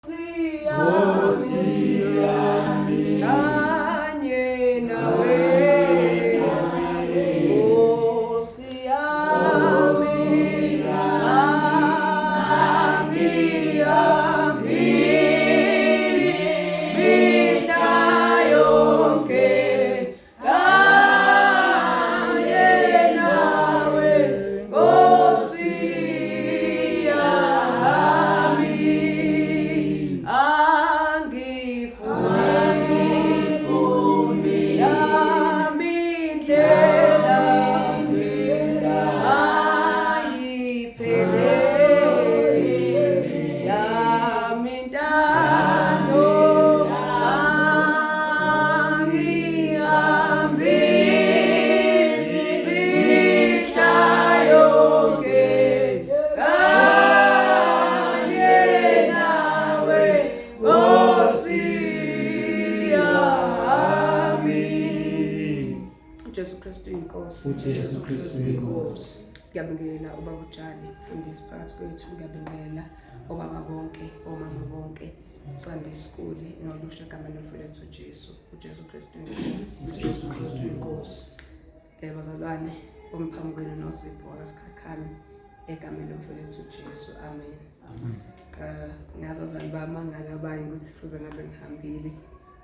Nkosi yami kanye nawe Nkosi yami angihambi mihla yonke kanye nawe Nkosi yami angifuni yami indlela ayipheleli yami intando angihambi mihla yonke kanye nawe Nkosi yami. uJesu Kristu inkosi. uJesu Kristu inkosi. Ngiyabingelela ubaba uJali, mfundisi phakathi kwethu, ngiyabingelela obaba bonke, omama bonke, Sunday school nolusha egameni lomfowethu uJesu, uJesu Kristu inkosi. uJesu Kristu inkosi. Bazalwane, omphambi kwenu noZipho wakaSikhakhane egameni lomfowethu uJesu. Amen. Amen. Ngazi abazali bamangala abanye ukuthi fuze ngabe ngihambile,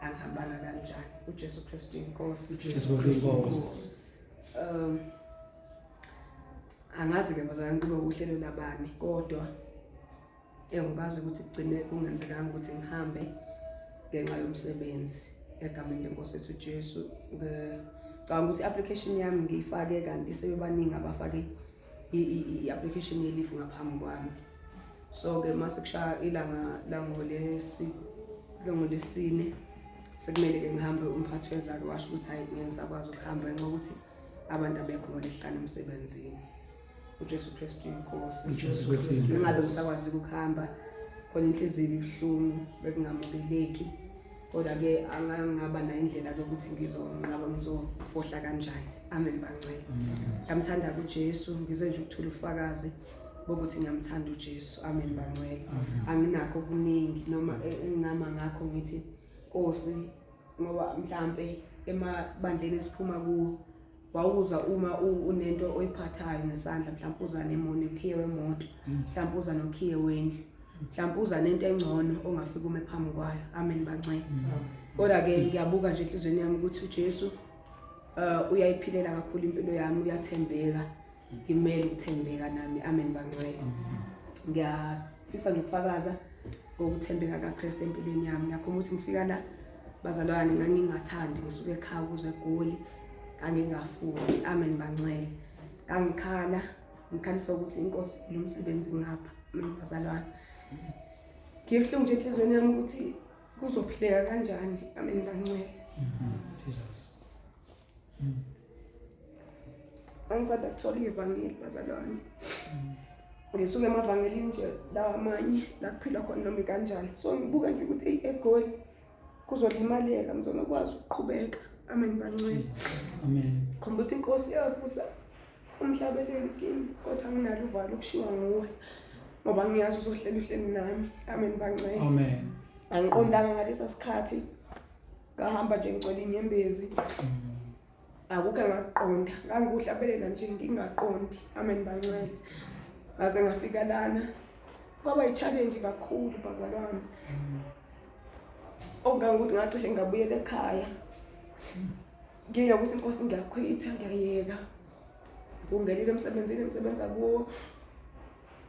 angihambanga kanjani. uJesu Kristu inkosi. uJesu Kristu inkosi. Angazi ke bazalwane kube uhlelo labani, kodwa engikwazi ukuthi kugcine kungenzekanga ukuthi ngihambe ngenxa yomsebenzi egameni lenkosi yethu uJesu. Ngicabanga ukuthi i-application yami ngiyifake kanti sebebaningi abafake i-application ye-leave ngaphambi kwami. So ke mase kushaya ilanga langolesine sekumele ke ngihambe, umphathi wezake washo ukuthi hayi ngeke ngisakwazi ukuhamba ngenxa yokuthi abantu abekho ngolesihlanu emsebenzini. uJesu Kristu inkosi. uJesu Kristu inkosi. Ngabe ngisakwazi ukuhamba khona inhliziyo ibuhlungu bekungamukeleki, kodwa ke angangaba nayo indlela yokuthi ngizonqaba ngizofohla kanjani. Amen bangcwele. Ngiyamthanda kuJesu, ngize nje ukuthola ufakazi bokuthi ngiyamthanda uJesu. Amen bangcwele. Anginakho okuningi noma engingama ngakho ngithi Nkosi, ngoba mhlambe emabandleni esiphuma kuwo wawuza uma unento oyiphathayo ngesandla, mhlawumbe uza nemoni ukhiye wemoto, mhlawumbe uza nokhiye wendlu, mhlawumbe uza nento engcono ongafika ume phambi kwayo. Amen bangcwele. Kodwa ke ngiyabuka nje enhliziyweni yami ukuthi uJesu uyayiphilela kakhulu impilo yami, uyathembeka, ngimele ukuthembeka nami. Amen bangcwele. Ngiyafisa nje ukufakaza ngokuthembeka kaKristu empilweni yami. Ngiyakhumbula ukuthi ngifika la bazalwane ngangingathandi, ngisuke ekhaya ukuze eGoli ngangingafuni. Amen bangcwele. Ngangikhala, ngikhalisa ukuthi inkosi lo msebenzi ngapha. Amen bazalwane. Ngibuhlungu nje enhliziyweni yami ukuthi kuzophileka kanjani. Amen bangcwele. Jesus. Angisanda kuthola ivangeli bazalwane. Ngisuke emavangelini nje lawa amanye la kuphilwa khona noma kanjani. So ngibuka nje ukuthi eyi eGoli kuzolimaleka, ngizongakwazi ukuqhubeka. Amen bangcwele. Amen. Khomba ukuthi inkosi iyavusa umhlabeleli kimi, kodwa anginalo uvalo ukushiwa nguwe ngoba ngiyazi uzohlela uhleli nami. Amen bangcwele. Amen. Angiqondanga ngalesa sikhathi, ngahamba nje ngigcwele inyembezi. Akukho engakuqonda, ngangikuhlabelela nje ngingaqondi. Amen bangcwele. Ngaze ngafika lana kwaba i-challenge kakhulu bazalwane, okungangokuthi ngacishe ngabuyela ekhaya nginokuthi inkosi ngiyakhwitha ngiyayeka. Kungenile emsebenzini engisebenza kuwo,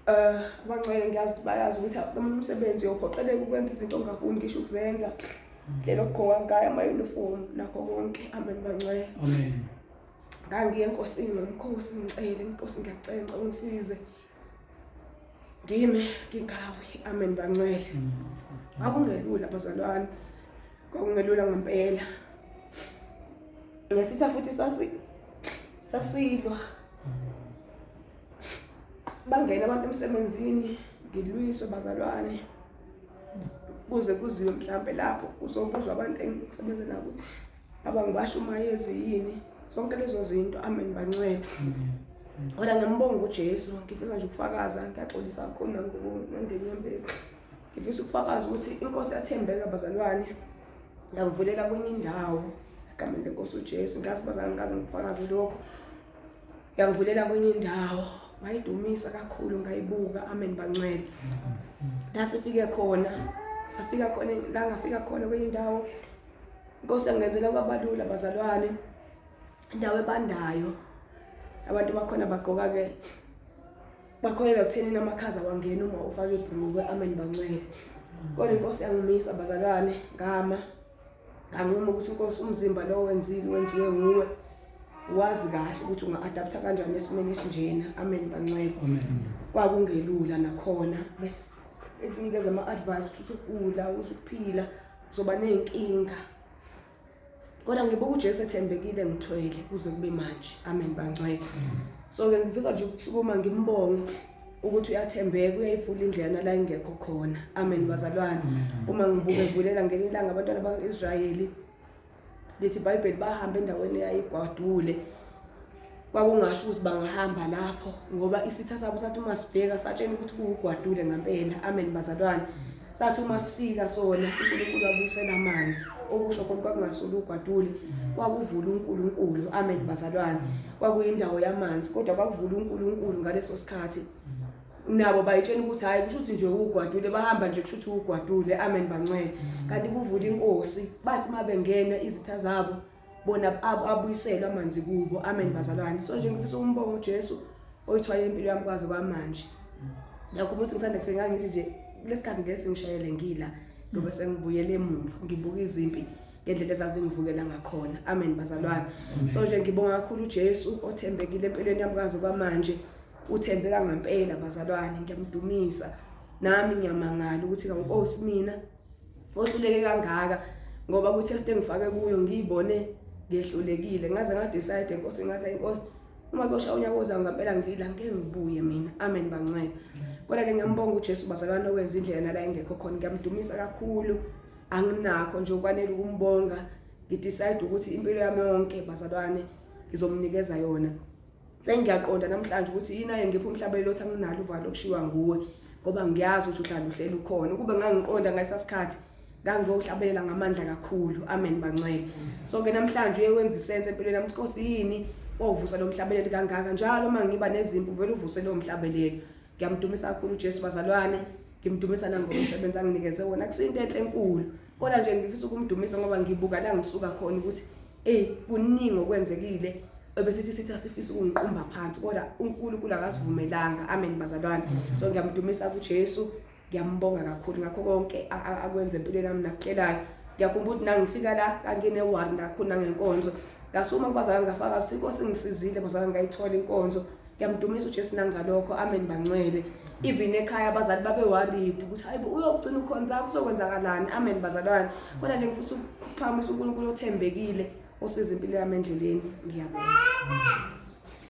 abangcwele ngiyazi ukuthi bayazi ukuthi komunye umsebenzi uyophoqeleka ukwenza izinto ongafuni ngisho ukuzenza, indlela okugqoka ngayo ama-uniform nakho konke. Amen bangcwele. Amen. Ngangiye enkosini ngomkhosi ngicele, inkosi ngiyacela ngicela ungisize ngime ngingawi. Amen bangcwele. Kwakungelula bazalwane, kwakungelula ngempela. Ngesitha futhi sasilwa, bangena abantu emsebenzini ngilwiswe bazalwane, kuze kuziwe mhlambe lapho kuzobuzwa abantu engisebenza nabo ukuthi abangibashumayezi yini, zonke lezo zinto. Amen bangcwele. Kodwa ngiyambonga uJesu, ngifisa nje ukufakaza, ngiyaxolisa kakhulu nangenyembezi. Ngifisa ukufakaza ukuthi inkosi yathembeka bazalwane, yangivulela kwenye indawo egameni lenkosi uJesu. Ngazi bazalwane, ngaze ngifakaze lokho. Yangivulela kwenye indawo, ngayidumisa kakhulu, ngayibuka. Amen bangcwele. La sifike khona, safika khona la, ngafika khona kwenye indawo, inkosi yangenzela kwabalula bazalwane. Indawo ebandayo, abantu bakhona bagqoka ke, bakholelwa ekuthenini amakhaza wangena uma ufake ibhulukwe. Amen bangcwele. Kodwa inkosi yangimisa bazalwane, ngama nganquma ukuthi inkosi, umzimba lo wenzile wenziwe nguwe, wazi kahle ukuthi unga-adaptha kanjani esimeni esinjena. Amen bangcwele. Kwakungelula nakhona, bese ekunikeza ama-advice ukuthi usugula, usuphila, uzoba ney'nkinga, kodwa ngibuka uJesu ethembekile, ngithwele kuze kube manje. Amen bangcwele. So-ke ngifisa nje ukusukuma ngimbonge ukuthi uyathembeka, uyayivula indlela nala ingekho khona. Amen bazalwane. Uma ngibuka evulela ngelinye ilanga abantwana baka-Israyeli, lithi iBhayibheli bahamba endaweni eyayigwadule, kwakungasho ukuthi bangahamba lapho ngoba isitha sabo sathi uma sibheka satshena ukuthi kuwugwadule ngampela. Amen bazalwane. Sathi uma sifika sona, uNkulunkulu wabuyisela amanzi, okusho khona kwakungasula ugwadule, kwakuvula uNkulunkulu. Amen bazalwane. Kwakuyindawo yamanzi, kodwa kwakuvula uNkulunkulu ngaleso sikhathi. Nabo bayitshena ukuthi hayi, kusho ukuthi nje ugwadule, bahamba nje kusho ukuthi ugwadule. Amen bangcwele. Kanti kuvula inkosi, bathi uma bengena izitha zabo bona abuyiselwe amanzi kubo. Amen bazalwane. So nje ngifisa ukumbonga uJesu oyithwale impilo yami kwaze kwamanje. Ngiyakhumbula ukuthi ngisanda kufika, ngithi nje kulesikhathi ngeke singishayele ngila, ngoba sengibuyele emuva ngibuka izimpi ngendlela ezazingivukela ngakhona. Amen bazalwane. So nje ngibonga kakhulu uJesu othembekile empilweni yami kwaze kwamanje. Uthembeka ngempela bazalwane, ngiyamdumisa. Nami ngiyamangala ukuthi kaNkosi mina ohluleke kangaka, ngoba ku-test engifake kuyo ngiyibone ngehlulekile, ngaze nga-decide inkosi, ngathi inkosi, uma kuyoshaya unyaka ozayo ngempela ngila, ngeke ngibuye mina. Amen bangcwele. Kodwa-ke ngiyambonga uJesu bazalwane okwenza indlela nala engekho khona. Ngiyamdumisa kakhulu, anginakho nje okwanele ukumbonga. Ngi-decide ukuthi impilo yami yonke bazalwane ngizomnikeza yona. Sengiyaqonda namhlanje ukuthi yini aye ngipha umhlabelelo othi anginalo uvalo lokushiywa nguwe, ngoba ngiyazi ukuthi uhlala uhleli ukhona. Ukube ngangiqonda ngalesa sikhathi, ngangiyohlabelela ngamandla kakhulu. Amen bangcwele. So ke namhlanje uye wenza i-sense empilweni yami, Nkosi, yini wawuvusa lo mhlabeleli kangaka? Njalo uma ngiba nezimpi uvele uvuse lo mhlabeleli. Ngiyamdumisa kakhulu uJesu bazalwane, ngimdumisa nangomsebenzi anginikeze wona. Akusinto enhle enkulu, kodwa nje ngifisa ukumdumisa ngoba ngibuka la ngisuka khona ukuthi ey, kuningi okwenzekile ebesithi sithi asifisa ukungiqumba phansi, kodwa uNkulunkulu akasivumelanga. Amen bazalwane. So ngiyamdumisa kuJesu, ngiyambonga kakhulu ngakho konke akwenza empilweni yami nakuhlelayo. Ngiyakhumbula ukuthi nangifika la ngangine-worry kakhulu nangenkonzo, ngasuma kubazalwane ngafakaza ukuthi inkosi ngisizile bazalwane, ngayithola inkonzo. Ngiyamdumisa uJesu nangalokho. Amen bangcwele. Even ekhaya abazali babe worried ukuthi hayibo, uyogcina ukhonza, kuzokwenzakalani? Amen bazalwane. Kodwa nje ngifisa ukuphakamisa uNkulunkulu othembekile osiza impilo yami endleleni. Ngiyabonga.